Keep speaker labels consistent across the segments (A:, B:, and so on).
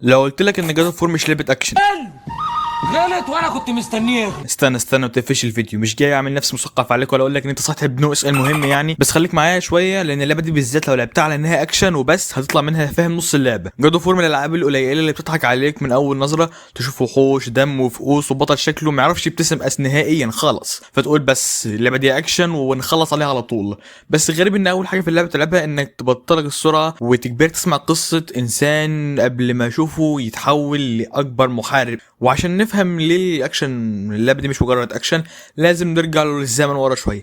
A: لو قلت لك ان God of War مش لعبه اكشن.
B: غلط وانا كنت مستنيه.
A: استنى استنى، ما تقفش الفيديو، مش جاي اعمل نفسي مثقف عليك ولا اقول لك ان انت صاحب نقص. المهم يعني بس خليك معايا شويه، لان اللعبة دي بالذات لو لعبتها على انها اكشن وبس هتطلع منها فاهم نص اللعبه. God of War من الالعاب القليلة اللي بتضحك عليك من اول نظره، تشوف وحوش دم وفقوس وبطل شكله ما يعرفش يبتسم اس نهائيا خالص، فتقول بس اللعبة دي اكشن ونخلص عليها على طول. بس غريب ان اول حاجة في اللعبة تلعبها انك تبطلك السرعة وتجبرك تسمع قصة انسان قبل ما اشوفه يتحول لاكبر محارب. وعشان نفهم ليه الاكشن اللعبة دي مش مجرد اكشن لازم نرجع للزمن ورا شوية.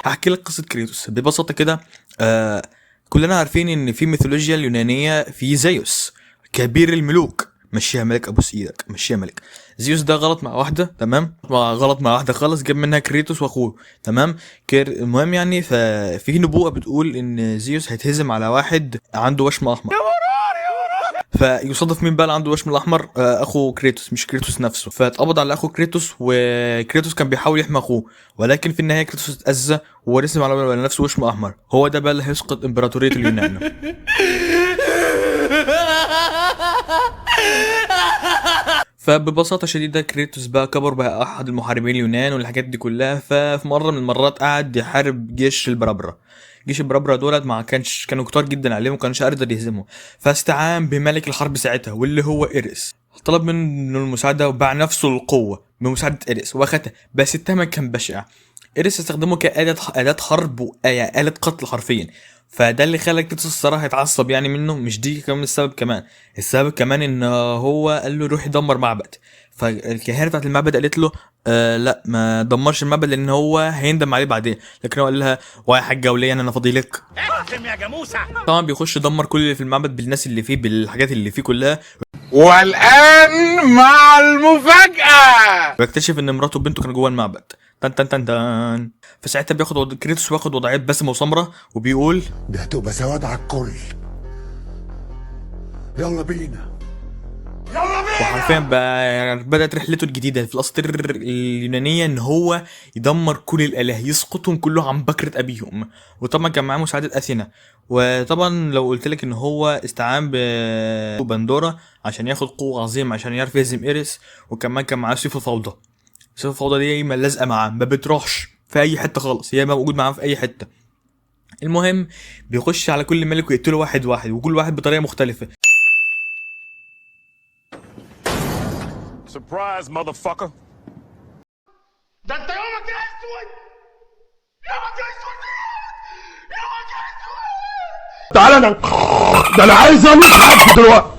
A: هحكي لك قصة كريتوس ببساطة كده. كلنا عارفين ان في ميثولوجيا اليونانية في زيوس كبير الملوك، مشيها ملك ابوس ايدك مشيها ملك. زيوس ده غلط مع واحدة، تمام، غلط مع واحدة خالص، جاب منها كريتوس واخوه، تمام. المهم يعني ففي نبوءة بتقول ان زيوس هيتهزم على واحد عنده وشم احمر، فيصادف مين بقى اللي عنده وشم الاحمر؟ اخو كريتوس، مش كريتوس نفسه. فاتقبض على اخو كريتوس، وكريتوس كان بيحاول يحمي اخوه، ولكن في النهاية كريتوس اتاذى ورسم على نفسه وشم احمر. هو ده بقى اللي هيسقط امبراطورية اليونان. فببساطة شديدة كريتوس بقى كبر، بقى أحد المحاربين اليونان والحاجات دي كلها. ففي مرة من المرات قعد يحارب جيش البرابرة. جيش البرابرة دولت ما كانش، كانوا كتار جدا عليهم وما كانش قادر يهزمهم، فاستعان بملك الحرب ساعتها واللي هو إيريس. طلب منه المساعدة وباع نفسه للقوة بمساعدة إيريس واخدها، بس الثمن كان بشع. إيريس استخدمه كأداة، أداة حرب وآلة قتل حرفيا. فده اللي خلى كريتوس الصراحة يتعصب يعني منه. مش دي كمان السبب، كمان السبب كمان ان هو قال له روح يدمر معبد، فالكاهنه بتاعت المعبد قالت له لا ما دمرش المعبد لان هو هيندم عليه بعدين، لكن هو قال لها ويا حاجة وليه انا فاضي لك.
C: اهزم يا جاموسه.
A: طبعا بيخش يدمر كل اللي في المعبد بالناس اللي فيه بالحاجات اللي فيه كلها.
D: والآن مع المفاجأة،
A: ويكتشف ان مراته وبنته كانوا جوه المعبد. تن تن تن تن. فساعتها بياخد كريتوس بياخد وضعية باسم وسمره وبيقول
E: ده هتبقى سواد على الكل، يلا بينا.
A: وحرفيا بقى بدأت رحلته الجديدة في الأساطير اليونانية إن هو يدمر كل الآلهة، يسقطهم كلهم عن بكرة أبيهم. وطبعا كان معاه مساعدة أثينا. وطبعا لو قلت لك إن هو استعان ببندورا عشان ياخد قوة عظيمة عشان يعرف يهزم إيريس، وكمان كان معاه سيف الفوضى. سيف الفوضى دي ما لازقة معاه، ما بتروحش في أي حتة خالص، هي موجود معاه في أي حتة. المهم بيخش على كل ملك ويقتله واحد واحد، وكل واحد بطريقة مختلفة.
C: Surprise motherfucker.
D: ده انت يومك اسود، يومك اسود، يومك اسود. تعالى انا ده انا عايز اموت حد دلوقتي.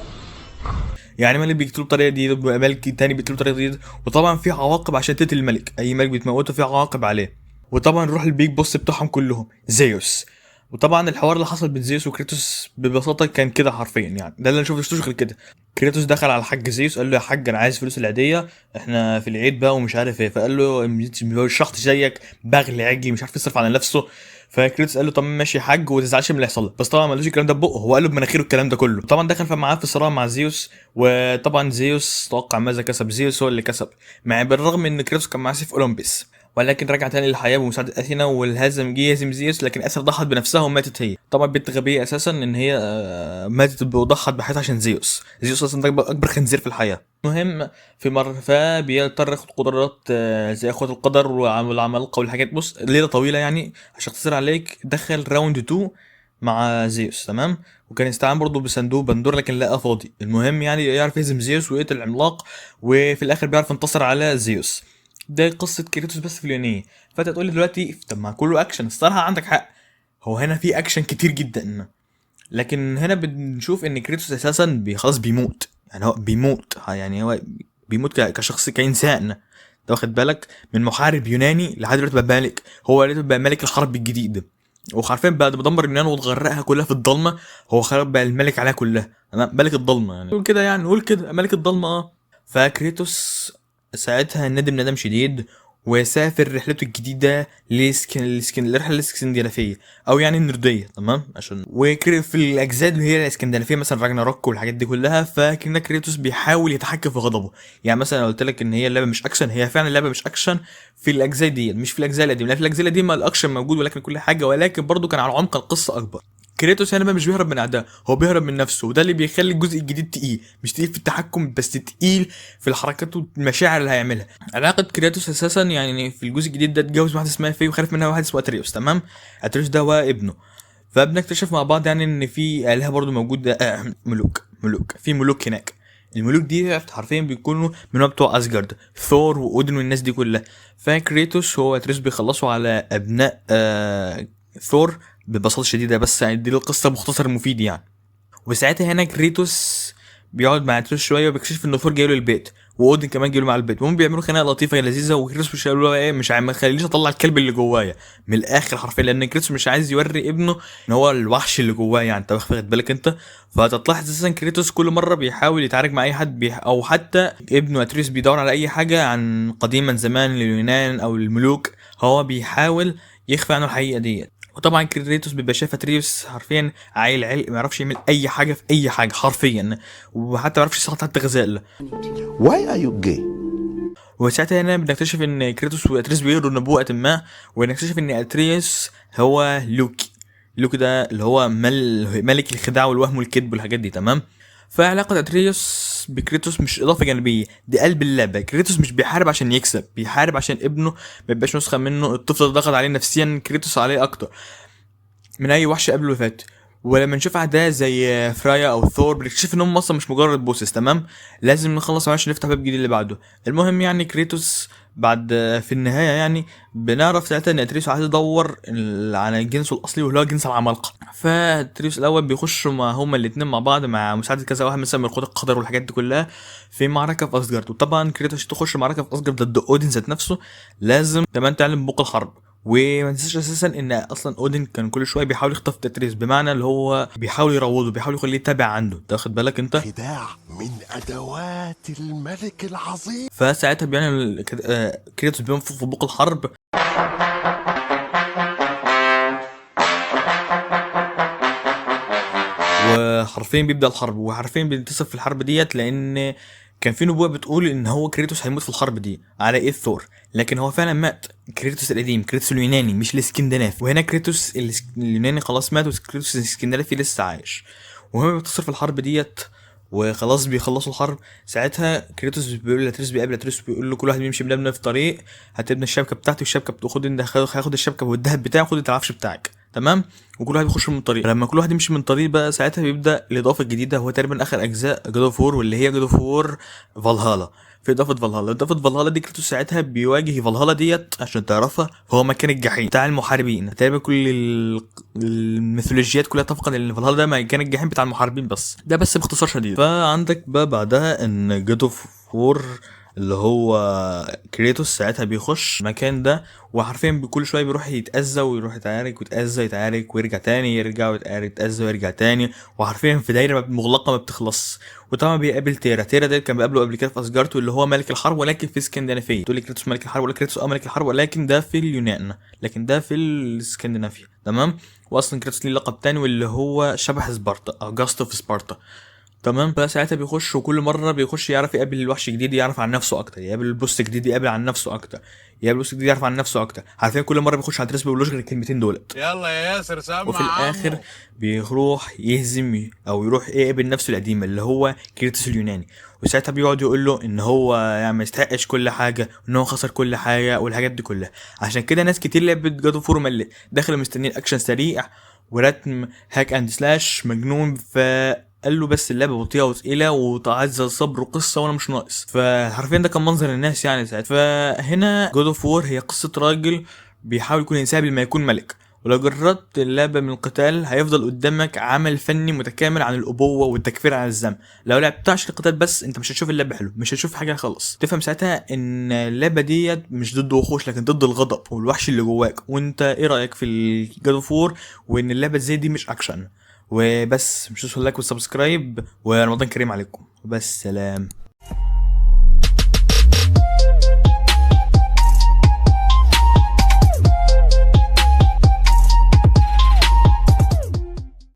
A: يعني ملك بيقتلوه بطريقة دي، ملك تاني بيقتلوه بطريقة دي، وطبعا في عواقب عشان تقتل الملك، اي ملك بيتموته في عواقب عليه. وطبعا نروح لل big boss بتاعهم كلهم زيوس. وطبعا الحوار اللي حصل بين زيوس وكريتوس ببساطة كان كده حرفيا، يعني ده اللي انا شفتوش غير كده. كريتوس دخل على الحاج زيوس قال له يا حاج انا عايز فلوس العيديه، احنا في العيد بقى ومش عارف ايه. فقال له مش شخص زيك بغل عجل مش عارف يصرف على نفسه. فكريتوس قال له طب ماشي يا حاج وما تزعلش من اللي هيحصل لك، بس طبعا ما قالوش الكلام ده ببقه، هو قال له بمناخيره الكلام ده كله. طبعا دخل معاه في صراع مع زيوس، وطبعا زيوس توقع ماذا كسب، زيوس هو اللي كسب، مع بالرغم ان كريتوس كان معاه سيف اولمبس، ولكن رجع تاني للحياة بمساعدة اثينا، والهزم جه يهزم زيوس، لكن اثينا ضحت بنفسها وماتت هي. طبعا بنت غبية اساسا ان هي ماتت وضحت بحياتها عشان زيوس. زيوس اصلا ده اكبر خنزير في الحياة. المهم في مرة فبيضطر ياخد قدرات زي اخوات القدر والعمالقه والحاجات. بص ليلة طويلة يعني عشان اختصر عليك، دخل round 2 مع زيوس، تمام، وكان استعان برضه بصندوق بندور لكن لقاه فاضي. المهم يعني يعرف يهزم زيوس ويقتل العملاق، وفي الاخر بيعرف ينتصر على زيوس. ده قصة كريتوس بس في اليونانية. فانت تقول لي دلوقتي طب ما كله اكشن، الصراحة عندك حق، هو هنا في اكشن كتير جدا، لكن هنا بنشوف ان كريتوس اساسا خلاص بيموت، يعني هو بيموت، يعني هو بيموت كشخص كإنسان، انت واخد بالك، من محارب يوناني لحد دلوقتي بقى ملك، هو دلوقتي بقى ملك الحرب الجديد. وحرفيا بعد ما دمر اليونان وتغرقها كلها في الضلمة، هو خلاص بقى الملك عليها كلها، تمام، ملك الضلمة يعني، قول كده يعني، قول كده ملك الضلمة. فكريتوس ساعتها ندم ندم شديد، وسافر رحلته الجديدة الرحلة الاسكندنافية او يعني النورديه، تمام. عشان في الاجزاء اللي هي الاسكندنافية مثلا راجناروك والحاجات دي كلها، فكان كريتوس بيحاول يتحكم في غضبه. يعني مثلا لو قلت لك ان هي اللعبة مش اكشن، هي فعلا اللعبة مش اكشن في الاجزاء دي، مش في الاجزاء القديمة. لا، في الاجزاء القديمة الاكشن موجود ولكن كل حاجة، ولكن برضه كان على عمق القصة اكبر. كريتوس هنا بقى مش بيهرب من اعدائه، هو بيهرب من نفسه، وده اللي بيخلي الجزء الجديد تقيل، مش تقيل في التحكم بس، تقيل في الحركات والمشاعر اللي هيعملها. علاقة كريتوس اساسا يعني في الجزء الجديد ده اتجوز واحدة اسمها في وخلف منها واحد اسمه اتريوس، تمام. اتريوس ده هو ابنه. فبنكتشف مع بعض يعني ان في الهه برضو موجودة، ملوك في ملوك هناك. الملوك دي حرفيا بيكونوا من بتوع اسجارد، ثور واودن والناس دي كلها. فكريتوس هو اتريوس بيخلصوا على ابناء ثور ببساطة شديدة، بس يعني دي القصة مختصر مفيد يعني. وساعتها هنا كريتوس بيقعد مع اتريوس شوية وبيكتشف ان ثور جاي له البيت، واودن كمان جاي له مع البيت، وهم بيعملوا خناقه لطيفة لذيذة. وكريتوس مش قالوا له ايه، مش ما خلينيش اطلع الكلب اللي جوايا من الاخر حرفيا، لان كريتوس مش عايز يوري ابنه ان هو الوحش اللي جواه يعني، انت واخد بالك انت. فتلاحظ اساسا كريتوس كل مرة بيحاول يتعارك مع اي حد او حتى ابنه اتريوس بيدور على اي حاجة عن قديما زمان لليونان او الملوك، هو بيحاول يخفي عنه الحقيقة ديت. وطبعا كريتوس بيبقى شايف اتريوس حرفيا عيل علق، ما يعرفش يعمل اي حاجة في اي حاجة حرفيا، وحتى ما يعرفش يصطاد حتى غزال.
E: Why are you gay?
A: وساعتها هنا بنكتشف ان كريتوس واتريوس بيقروا نبوءة ما، ونكتشف ان اتريوس هو لوكي. لوكي ده اللي هو ملك الخداع والوهم والكذب والحاجات دي، تمام. فعلاقة اتريوس بكريتوس مش اضافة جانبية، دي قلب اللعبة. كريتوس مش بيحارب عشان يكسب، بيحارب عشان ابنه ما يبقاش نسخة منه. الطفل ده ضغط عليه نفسيا كريتوس عليه اكتر من اي وحش قبله فات. ولما نشوف اعداء زي فرايا او ثور بنكتشف انهم اصلا مش مجرد bosses، تمام. لازم نخلص عشان نفتح باب جديد اللي بعده. المهم يعني كريتوس بعد في النهاية يعني بنعرف ساعتها ان اتريوس عايز يدور على جنسه الاصلي واللي هو جنس العمالقة. فاتريوس الاول بيخشوا مع هما الاثنين مع بعض مع مساعدة كذا واحد مثلا من قوات القدر والحاجات دي كلها في معركة في اسجارد. وطبعا كريتوس تخش معركة في اسجارد ضد اودين ذات نفسه، لازم كمان تعلم بوق الحرب. وما تنساش اساسا ان اصلا اودين كان كل شوية بيحاول يخطف اتريوس، بمعنى اللي هو بيحاول يروضه، بيحاول يخليه يتابع عنده، انت واخد بالك انت؟
E: خداع من ادوات الملك العظيم.
A: فساعتها بيعمل كريتوس بينفخ في بوق الحرب، وحرفيا بيبدا الحرب، وحرفيا بينتصر في الحرب ديت، لان كان في نبوءة بتقول ان هو كريتوس هيموت في الحرب دي على ايد ثور، لكن هو فعلا مات. كريتوس القديم، كريتوس اليوناني مش الاسكندنافي. وهنا كريتوس اليوناني خلاص مات، وكريتوس الاسكندنافي لسه عايش، وهو بينتصر في الحرب ديت وخلاص بيخلصوا الحرب. ساعتها كريتوس بيقول لاتريوس، بيقابل اتريوس بيقول له كل واحد بيمشي بلبنه في طريق، هتبني الشبكة بتاعتي والشبكة بتاخد انت، هاخد الشبكة والذهب بتاعي وخد انت العفش بتاعك، تمام. وكل واحد بيخش من طريق. لما كل واحد يمشي من طريق بقى ساعتها بيبدا الاضافة الجديدة، هو تقريبا اخر اجزاء God of War واللي هي God of War فالهالا. في اضافه فالهالا، اضافه فالهالا دي كريتوس ساعتها بيواجه فالهالا ديت عشان تعرفها، فهو مكان الجحيم بتاع المحاربين. تقريبا كل الميثولوجيات كلها اتفقت ان فالهالا ده مكان الجحيم بتاع المحاربين بس، ده بس باختصار شديد. فعندك بقى بعدها ان God of War اللي هو كريتوس ساعتها بيخش المكان ده، وحرفيا بكل شوية بيروح يتاذى ويروح يتعارك ويتاذى يتعارك ويرجع تاني، يرجع ويتعارك يتاذى ويرجع تاني، وحرفيا في دايرة مغلقة ما بتخلص. وطبعا بيقابل تيرا، تيرا ده كان بيقابله قبل كده في اسجارد اللي هو ملك الحرب ولكن في اسكندنافيه. تقول لي كريتوس ملك الحرب ولا كريتوس ملك الحرب، ولكن ده في اليونان، لكن ده في الاسكندنافية، تمام. واصلا كريتوس ليه لقب تاني واللي هو شبح سبارتا او Ghost of Sparta، تمام. فساعتها بيخش، وكل مرة بيخش يعرف يقابل الوحش جديد، يعرف عن نفسه اكتر، يقابل ال boss جديد يقابل عن نفسه اكتر، يقابل boss جديد يعرف عن نفسه اكتر. حرفيا كل مرة بيخش على تريس بيقولوش غير الكلمتين دولت.
C: يلا يا ياسر سمع.
A: وفي الاخر بيروح يهزم او يروح يقابل نفسه القديم اللي هو كريتوس اليوناني، وساعتها بيقعد يقول له ان هو يعني ما يستحقش كل حاجة، وان هو خسر كل حاجة والحاجات دي كلها. عشان كده ناس كتير لعبت God of War ملت، دخلوا مستنيين اكشن سريع ورتم hack and slash مجنون، ف قال له بس اللعبة بطيئه وثقيله وتعزز صبر وقصة وانا مش ناقص. فحرفيا ده كان منظر الناس يعني ساعتها. فهنا God of War هي قصة راجل بيحاول يكون انسان قبل ما يكون ملك، ولو جربت اللعبة من القتال هيفضل قدامك عمل فني متكامل عن الابوة والتكفير عن الذنب. لو لعبتها عشان القتال بس انت مش هتشوف اللعبة حلو، مش هتشوف حاجة خالص. تفهم ساعتها ان اللعبة ديت مش ضد وحوش لكن ضد الغضب والوحش اللي جواك. وانت ايه رايك في ال God of War وان اللعبة زي دي مش اكشن؟ وبس، مش تنسوا ال like وال subscribe، ورمضان كريم عليكم، وبس سلام.